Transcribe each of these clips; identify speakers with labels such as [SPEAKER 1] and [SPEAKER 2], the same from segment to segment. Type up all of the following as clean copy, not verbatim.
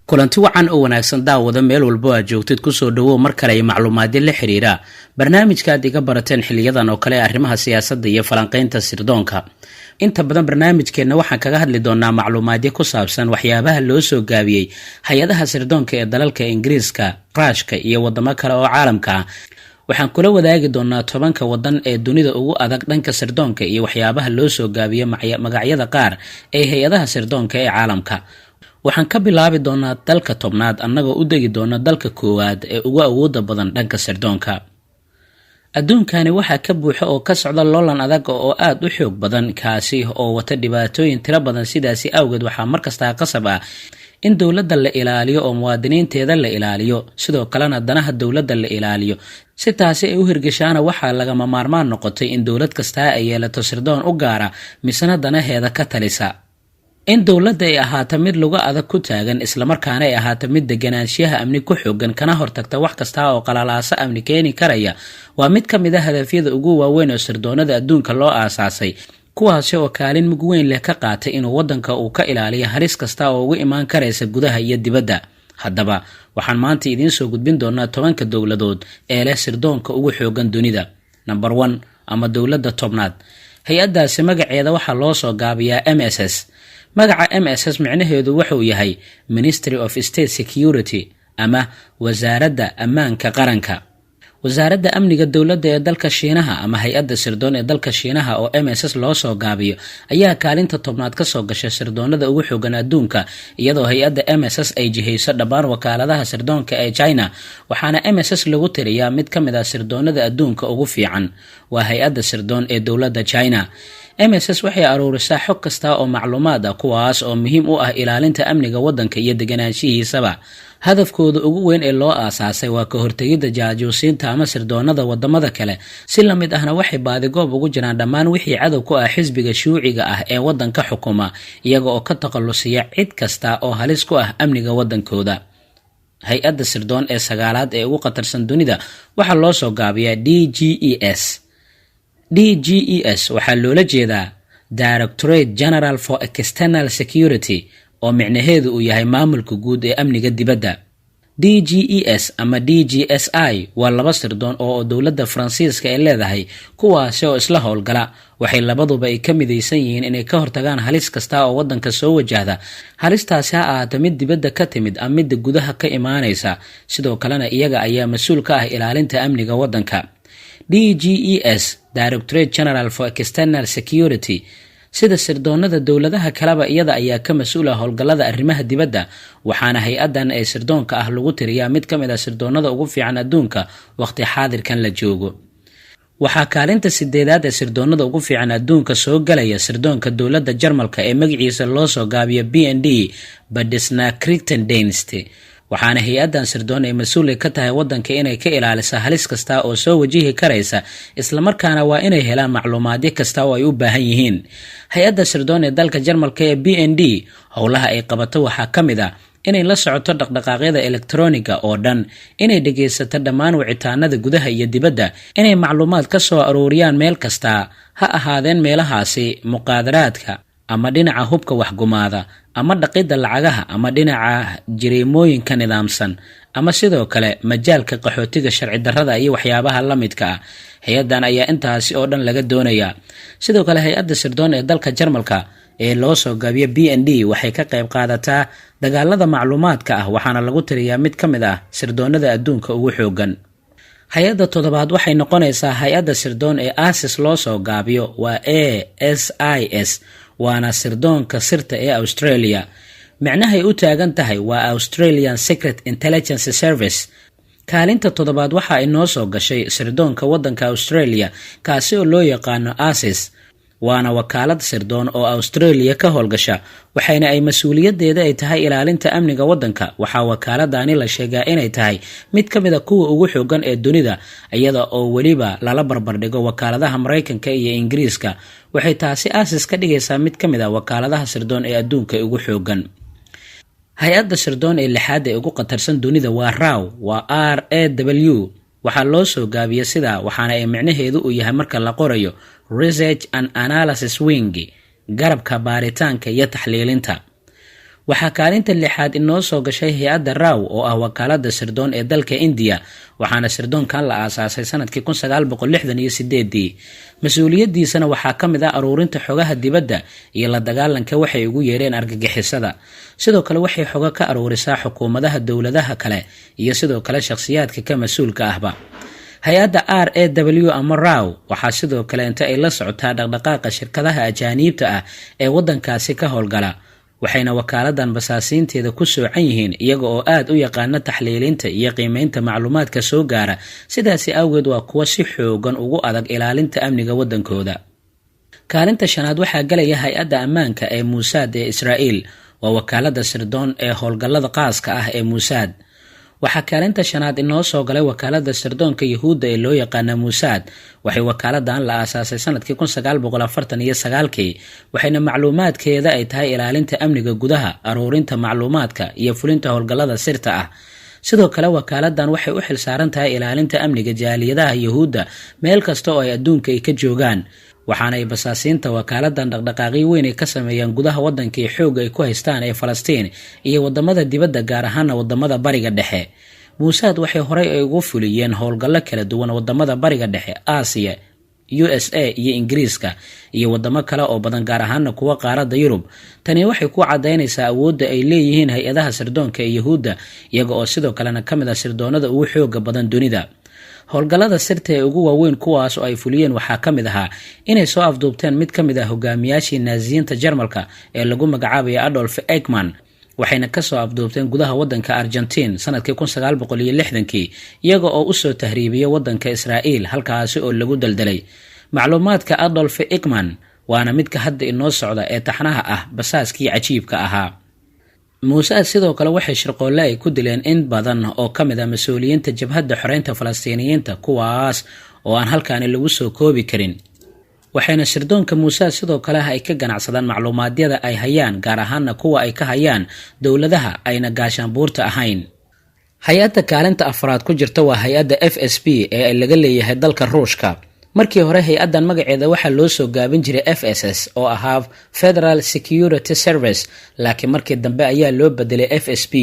[SPEAKER 1] Kulanti wacan oo wanaagsan, daawada, meel walbo aad joogtid, kusoo dhawow mar kale iyo macluumaadyo la xiriira barnaamijka aad iga barateen xiliyadan oo kale, arrimaha siyaasadda iyo falanqeynta sirdoonka. Inta badan barnaamijkeenna waxaan kaga hadli doonaa macluumaadyo ku saabsan waxyaabaha loo soo gaabiyey hay-adaha sirdoonka ee dalalka Ingiriiska, Ruushka iyo wadamo kale oo caalamka ah. Waxaan kula wadaagi doonaa 10-ka wadan ee dunida ugu adag dhanka sirdoonka iyo waxyaabaha loo soo gaabiyo magacyada qaar ee hay-adaha sirdoonka ee caalamka. Waxaan ka bilaabi doonaa dalka 10aad, annagoo u degi doona dalka koowaad ee ugu awooda badan dhanka sirdoonka adduunkani. Waxaa ka buuxa oo ka socda loolan adag oo aada u xoog badan, kaasi oo wata dhibaatooyin tiro badan. Sidaasi awgeed, waxaa markastaa qasab ah in dowladda la ilaaliyo oo muwaadiniinteeda la ilaaliyo, sidoo kalena danaha dowladda la ilaaliyo. Si taasi ay u hirgashaana, waxaa lagama maarmaan noqotay in dowlad kastaa ay yeelato sirdoon u gaara, misena danaheeda ka talisa. In dowladda ay ahaato mid luga adag ku taagan, islamarkaana ay ahaato mid deganaanshiyaha amni ku xoogan, kana hortagta wax kasta oo qalalaaso amni keeni karaya, waa mid ka mid a hadafyada ugu waaweyn oo sirdoonada adduunka loo aasaasay, kuwaasi oo kaalin mug weyn leh ka qaatay inuu waddanka uu ka ilaaliyo halis kasta oo ugu imaan karaysa gudaha iyo dibadda. Haddaba, waxaan maanta idiin soo gudbin doonaa 10-ka dowladood ee leh sirdoonka ugu xoogan dunida. Number one, ama dowladda 10aad, hay-addaasi magaceeda waxaa loo soo gaabiyaa MSS. Magaca MSS micnaheedu wuxuu yahay Ministry of State Security ama Wasaaradda Ammaanka Qaranka. Wasaaradda amniga dowladda ee dalka Shiinaha ama hay-adda sirdoon ee dalka Shiinaha oo MSS loo soo gaabiyo ayaa kaalinta 10aad kasoo gashay sirdoonada ugu xoogan adduunka, iyadoo hay-adda MSS ay jihayso dhammaan wakaaladaha sirdoonka ee China. Waxaana MSS lagu tiriyaa mid ka mid ah sirdoonada adduunka ugu fiican. Waa hay-adda sirdoon ee dowladda China. MSS waxay aruurisaa xog kasta oo macluumaad ah, kuwaas oo muhiim u ah ilaalinta amniga waddanka iyo deganaanshihiisaba. Hadafkooda ugu weyn ee loo aasaasay waa ka hortegidda jaajuusiinta ama sirdoonada wadamada kale. Si la mid ahna, waxay baadigoob ugu jiraan dhammaan wixii cadow ku ah xisbiga shuuciga ah ee waddanka xukuma, iyaga oo ka takhalusiya cid kasta oo halis ku ah amniga waddankooda. Hay-adda sirdoon ee sagaalaad ee ugu khatarsan dunida waxaa loo soo gaabiyaa DGES. DGES waxaa loola jeedaa Directorate General for External Security, oo micnaheedu uu yahay maamulka guud ee amniga dibadda. DGES ama DGSI waa laba sirdoon oo dowladda Faransiiska ay leedahay, kuwaasi oo isla howlgala. Waxay labaduba ay ka midaysan yihiin inay ka hortagaan halis kasta oo waddanka soo wajahda, halistaasi ha ahaato mid dibadda ka timid ama midda gudaha ka imaanaysa. Sidoo kalena, iyaga ayaa mas-uul ka ah ilaalinta amniga waddanka. DGES, Directorate General for External Security, sida sirdoonada dowladaha kaleba, iyada ayaa ka mas-uul ah howlgallada arrimaha dibadda. Waxaana hay-addan ee sirdoonka ah lagu tiriyaa mid ka mid ah sirdoonada ugu fiican adduunka waqti xaadirkan la joogo. Waxaa kaalinta sideedaad ee sirdoonada ugu fiican adduunka soo galaya sirdoonka dowladda Jarmalka ee magaciisa loo soo gaabiyo BND, Bundesnachrichtendienst. Waxaana hay-addan sirdoon ay mas-uul ka tahay waddanka inay ka ilaalisa halis kasta oo soo wajihi karaysa, islamarkaana waa inay helaan macluumaadyo kasta oo ay u baahan yihiin. Hay-adda sirdoon ee dalka Jarmalka ee BND howlaha ay qabato waxaa ka mid ah inay la socoto dhaqdhaqaaqyada elektroniga oo dhan, inay dhegaysato dhammaan wicitaanada gudaha iyo dibadda, inay macluumaad ka soo aruuriyaan meel kasta, ha ahaadeen meelahaasi muqaadaraadka ama dhinaca hubka waxgumaada ama dhaqidda lacagaha ama dhinaca jariimooyinka nidaamsan ama sidoo kale majaalka qaxootiga sharci darrada iyo waxyaabaha la midka ah. Hay-addan ayaa intaasi oo dhan laga doonayaa. Sidoo kale, hay-adda sirdoon ee dalka Jarmalka ee loo soo gaabiyo BND waxay ka qayb qaadataa dagaalada macluumaadka ah, waxaana lagu tiriyaa mid ka mid ah sirdoonada adduunka ugu xoogan. Hay-adda toddobaad waxay noqonaysaa hay-adda sirdoon ee ASIS loo soo gaabiyo. Waa ASIS, waana sirdoonka sirta ee Australia. Micnahay u taagan tahay waa Australian Secret Intelligence Service. Kaalinta toddobaad waxa ay noo soo gashay sirdoonka waddanka Australia, kaasi oo loo yaqaano ASIS, waana wakaalad sirdoon oo Australia ka howlgasha, waxayna ay mas-uuliyadeeda ay tahay ilaalinta amniga waddanka. Waxaa wakaaladani la sheegaa inay tahay mid ka mid a kuwa ugu xoogan ee dunida, iyada oo weliba lala barbardhigo wakaaladaha Maraykanka iyo Ingiriiska. Waxay taasi ASIS ka dhigaysaa mid ka mid a wakaaladaha sirdoon ee adduunka ugu xoogan. Hay-adda sirdoon ee lixaad ee ugu khatarsan dunida waa RAW, waa RAW. Waxaa loo soo gaabiya sidaa, waxaana ay micnaheedu uu yahay marka la qorayo Research and Analysis Wing, garabka baaritaanka iyo taxliilinta. Waxaa kaalinta lixaad inoo soo gashay hay-adda RAW, oo ah wakaalada sirdoon ee dalka Indiya, waxaana sirdoonkan la aasaasay sanadkii 1968-dii. Mas-uuliyadiisana waxaa ka mid ah aruurinta xogaha dibadda iyo la dagaalanka waxay ugu yeereen argagixisada. Sidoo kale waxay xogo ka aruurisaa xukuumadaha dowladaha kale iyo sidoo kale shakhsiyaadka ka mas-uulka ahba. Hay-adda RAW ama RAW waxaa sidoo kale inta ay la socotaa dhaqdhaqaaqa shirkadaha ajaaniibta ah ee wadankaasi ka howlgala, waxayna wakaaladan basaasiinteeda ku soocan yihiin iyaga oo aada u yaqaana taxliilinta iyo qiimeynta macluumaadka soo gaara. Sidaasi awgeed waa kuwo si xoogan ugu adag ilaalinta amniga wadankooda. Kaalinta shanaad waxaa galaya hay-adda ammaanka ee Muusaad ee Israa'iil. Waa wakaalada sirdoon ee howlgallada qaaska ah ee Muusaad. Waxaa kaalinta shanaad inoo soo galay wakaalada sirdoonka Yahuudda ee loo yaqaana Muusaad. Waxay wakaaladan la aasaasay sanadkii 1949-kii, waxayna macluumaadkeeda ay tahay ilaalinta amniga gudaha, aruurinta macluumaadka iyo fulinta howlgallada sirta ah. Sidoo kale wakaaladan waxay u xilsaaran tahay ilaalinta amniga jaaliyadaha Yahuudda meel kasta oo ay adduunka ay ka joogaan, waxaana ay basaasiinta wakaaladan dhaqdhaqaaqyo weyn ay ka sameeyaan gudaha wadankii xoogga ay ku haystaan ee Falastiin iyo wadamada dibadda, gaar ahaana wadamada Bariga Dhexe. Muusaad waxay horey ay ugu fuliyeen howlgallo kala duwan wadamada Bariga Dhexe, Aasiya, USA iyo Ingiriiska iyo wadamo kale oo badan, gaar ahaana kuwa qaaradda Yurub. Tani waxay ku cadaynaysaa awoodda ay leeyihiin hay-adaha sirdoonka ee Yahuudda, iyaga oo sidoo kalena ka mid ah sirdoonada ugu xooga badan dunida. Howlgallada sirta ee ugu waaweyn kuwaas oo ay fuliyeen waxaa ka mid ahaa inay soo afduubteen mid ka mid ah hogaamiyaashii Naasiyiinta Jarmalka ee lagu magacaabaya Adolf Ekman, waxayna kasoo afduubteen gudaha wadanka Argentiin sanadkii 1960-kii, iyaga oo usoo tahriibiyay wadanka Israa'iil, halkaasi oo lagu daldalay. Macluumaadka Adolf Ekman waana midka hadda inoo socda ee taxnaha ah basaaskii cajiibka ahaa. Muusaad sidoo kale waxay shirqoolle ay ku dileen in badan oo ka mid ah mas-uuliyiinta jabhadda xoreynta Falastiiniyiinta, kuwaas oo aan halkaani lagu soo koobi karin. Waxayna sirdoonka Muusaad sidoo kale ay ka ganacsadaan macluumaadyada ay hayaan, gaar ahaana kuwa ay ka hayaan dowladaha ayna gaashaanbuurta ahayn. Hay-adda kaalinta afraad ku jirta waa hay-adda FSB ee laga leeyahay dalka Ruushka. Markii hore hay-addan magaceeda waxaa loo soo gaabin jiray FSS, oo ahaa Federal Security Service, laakiin markii dambe ayaa loo bedelay FSB,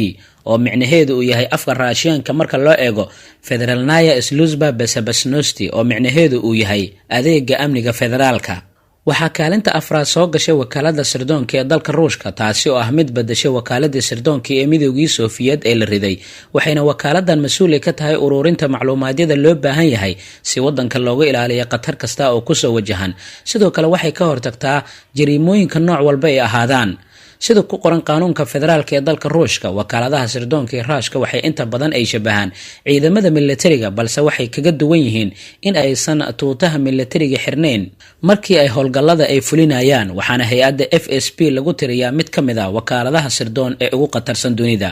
[SPEAKER 1] oo micnaheedu uu yahay afka Raashiyaanka marka loo eego Federalnaya Sluzba Besabasnosti, oo micnaheedu uu yahay adeega amniga federaalka. Waxaa kaalinta afraad soo gashay wakaalada sirdoonka ee dalka Ruushka, taasi oo ah mid badashay wakaaladii sirdoonka ee Midoogii Sofiyeed ee la riday, waxayna wakaaladan mas-uul ka tahay ururinta macluumaadyada loo baahan yahay si wadanka looga ilaaliyo khatar kasta oo kusoo wajahan. Sidoo kale waxay ka hortagtaa jariimooyinka nooc walba ay ahaadaan. Sida ku qoran qaanuunka federaalka ee dalka Ruushka, wakaaladaha sirdoonka ee Ruushka waxay inta badan ay shabahaan ciidamada militariga, balse waxay kaga duwan yihiin in aysan tuutaha militariga xirnayn markii ay howlgallada ay fulinayaan. Waxaana hay-adda FSB lagu tiriyaa mid ka mid ah wakaaladaha sirdoon ee ugu khatarsan dunida.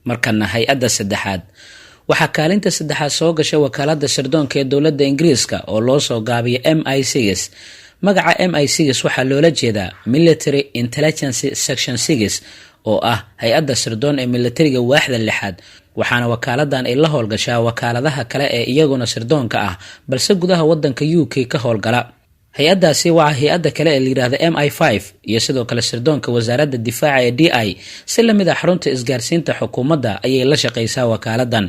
[SPEAKER 1] Markana hay-adda saddexaad, waxaa kaalinta saddexaad soo gashay wakaalada sirdoonka ee dowladda Ingiriiska oo loo soo gaabiyo MI6. Magaca MI6 waxaa loola jeedaa Military Intelligence Section 6, oo ah hay-adda sirdoon ee militariga waaxda lixaad, waxaana wakaaladan ay la howlgashaa wakaaladaha kale ee iyaguna sirdoonka ah balse gudaha wadanka UK ka howlgala. Hay-addaasi waa hay-adda kale ee layidhahda MI5 iyo sidoo kale sirdoonka wasaaradda difaaca ee DI. Si lamid ah xarunta isgaarsiinta xukuumadda ayay la shaqeysaa wakaaladan.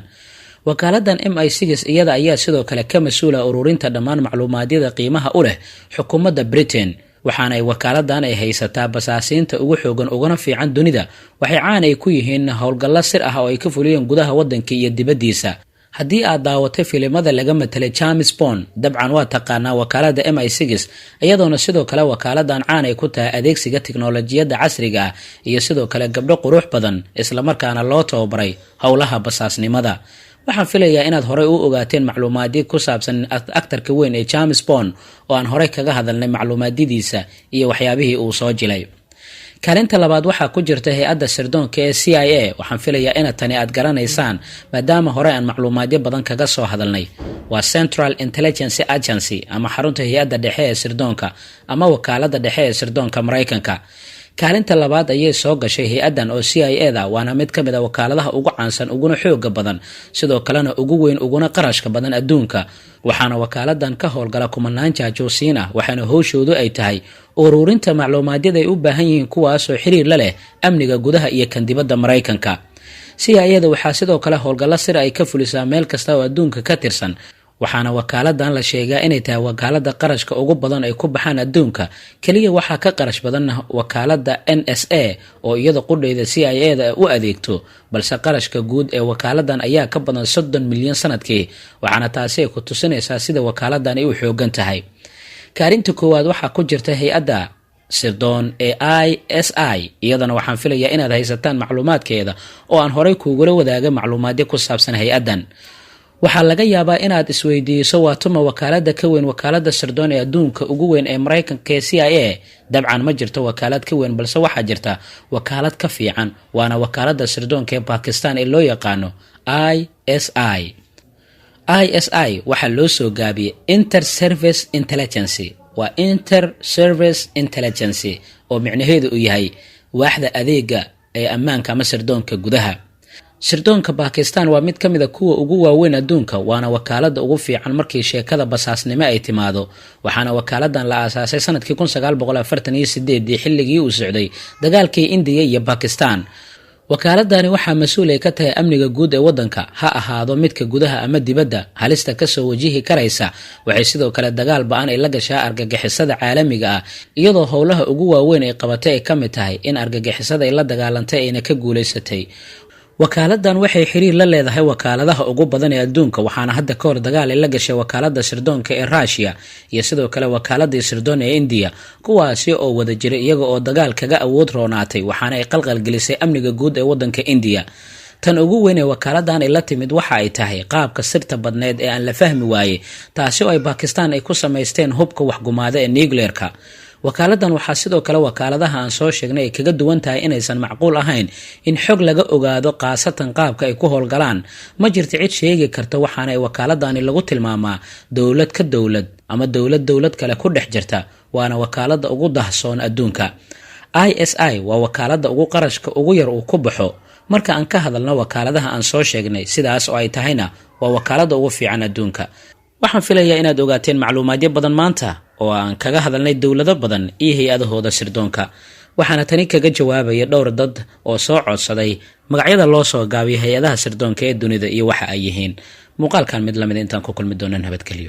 [SPEAKER 1] Wakaaladan MI6 iyada ayaa sidoo kale ka mas-uula ururinta dhammaan macluumaadyada qiimaha u leh xukuumadda Britain, waxaana ay wakaaladan ay haysataa basaasiinta ugu xoogan uguna fiican dunida. Waxay caan ay ku yihiin howlgallo sir ah oo ay ka fuliyeen gudaha wadanka iyo dibaddiisa. Haddii aad daawatay filimada laga matelay James Bond, dabcan waa taqaanaa wakaalada MI6, iyadoona sidoo kale wakaaladan caan ay ku tahay adeegsiga tiknolojiyadda casriga ah iyo sidoo kale gabdho qurux badan islamarkaana loo tababaray howlaha basaasnimada. Waxaan filayaa inaad horey u ogaateen macluumaadyo ku saabsan aktarka weyn ee James Bond, oo aan horey kaga hadalnay macluumaadyadiisa iyo waxyaabihii uu soo jilay. Kaalinta labaad waxaa ku jirta hay-adda sirdoonka ee CIA. Waxaan filayaa inaad tani aad garanaysaan, maadaama hore aan macluumaadyo badan kaga soo hadalnay. Waa Central Intelligence Agency ama xarunta hay-adda dhexe ee sirdoonka ama wakaalada dhexe ee sirdoonka Maraykanka. Kaalinta labaad ayay soo gashay hay-addan oo CIA da, waana mid ka mid a wakaaladaha ugu caansan, uguna xooga badan, sidoo kalena ugu weyn, uguna qarashka badan adduunka. Waxaana wakaaladan ka howlgala kumanaan jaajuusiin ah, waxaana howshoodu ay tahay ururinta macluumaadyada ay u baahan yihiin, kuwaasoo xiriir la leh amniga gudaha iyo kan dibadda Maraykanka. CIA da waxaa sidoo kale howlgallo sir ay ka fulisaa meel kasta oo adduunka ka tirsan, waxaana wakaaladan la sheegaa inay tahay wakaalada qarashka ugu badan ay ku baxaan adduunka. Keliya waxaa ka qarash badan wakaalada NSA oo iyada qudheyda CIA da u adeegto, balse qarashka guud ee wakaaladan ayaa ka badan 30 milyan sanadkii, waxaana taasi ay ku tusinaysaa sida wakaaladan ay u xoogan tahay. Kaalinta koowaad waxaa ku jirta hay-adda sirdoon ee ISI. Iyadana waxaan filayaa inaad haysataan macluumaadkeeda oo aan horay kuugula wadaaga macluumaadyo ku saabsan hay-addan. Waxaa laga yaabaa inaad isweydiiso: waa tuma wakaalada ka weyn wakaalada sirdoon ee adduunka ugu weyn ee Maraykanka ee CIA? Dabcan ma jirto wakaalad ka weyn, balse waxaa jirta wakaalad ka fiican, waana wakaalada sirdoonka ee Bakistan ee loo yaqaano ISI. ISI waxaa loo soo gaabiyey Inter Service Intelligence. Waa Inter Service Intelligence oo micnaheedu uu yahay waaxda adeega ee ammaanka ama sirdoonka gudaha. Sirdoonka Bakistan waa mid ka mid a kuwa ugu waaweyn adduunka, waana wakaalada ugu fiican markii sheekada basaasnimo ay timaado. Waxaana wakaaladan la aasaasay sanadkii 1948-dii, xilligii uu socday dagaalkii Indiya iyo Bakistan. Wakaaladani waxaa mas-uul ay ka tahay amniga guud ee wadanka, ha ahaado midka gudaha ama dibadda, halista kasoo wajihi karaysa. Waxay sidoo kale dagaal ba-an ay la gashaa argagixisada caalamiga ah, iyadoo howlaha ugu waaweyn ay qabatay ay ka mid tahay in argagixisada ay la dagaalantay ayna ka guulaysatay. Wakaaladan waxay xiriir la leedahay wakaaladaha ugu badan ee adduunka, waxaana hadda kahor dagaal ay la gashay wakaalada sirdoonka ee Rushia iyo sidoo kale wakaaladii sirdoon ee Indiya, kuwaasi oo wada jiray iyaga oo dagaal kaga awood roonaatay, waxaana ay qalqalgelisay amniga guud ee wadanka Indiya. Tan ugu weyn ee wakaaladan ay la timid waxa ay tahay qaabka sirta badneed ee aan la fahmi waayey, taasi oo ay Bakistan ay ku samaysteen hubka waxgumaada ee nuclearka. Wakaaladan waxaa sidoo kale wakaaladaha aan soo sheegnay ay kaga duwan tahay inaysan macquul ahayn in xog laga ogaado, khaasatan qaabka ay ku howlgalaan. Ma jirto cid sheegi karta, waxaana ay wakaaladani lagu tilmaamaa dowlad ka dowlad ama dowlad dowlad kale ku dhex jirta, waana wakaalada ugu dahsoon adduunka. ISI waa wakaalada ugu qarashka ugu yar uu ku baxo marka aan ka hadalno wakaaladaha aan soo sheegnay, sidaas oo ay tahayna waa wakaalada ugu fiican adduunka. Waxaan filayaa inaad ogaateen macluumaadyo badan maanta oo aan kaga hadalnay dowlado badan iyo hay-adahooda sirdoonka, waxaana tani kaga jawaabaya dhowr dad oo soo codsaday magacyada loo soo gaabiyo hay-adaha sirdoonka ee dunida iyo waxa ay yihiin. Muuqaalkan mid lamid intaan ku kulmi doona nabadgelyo.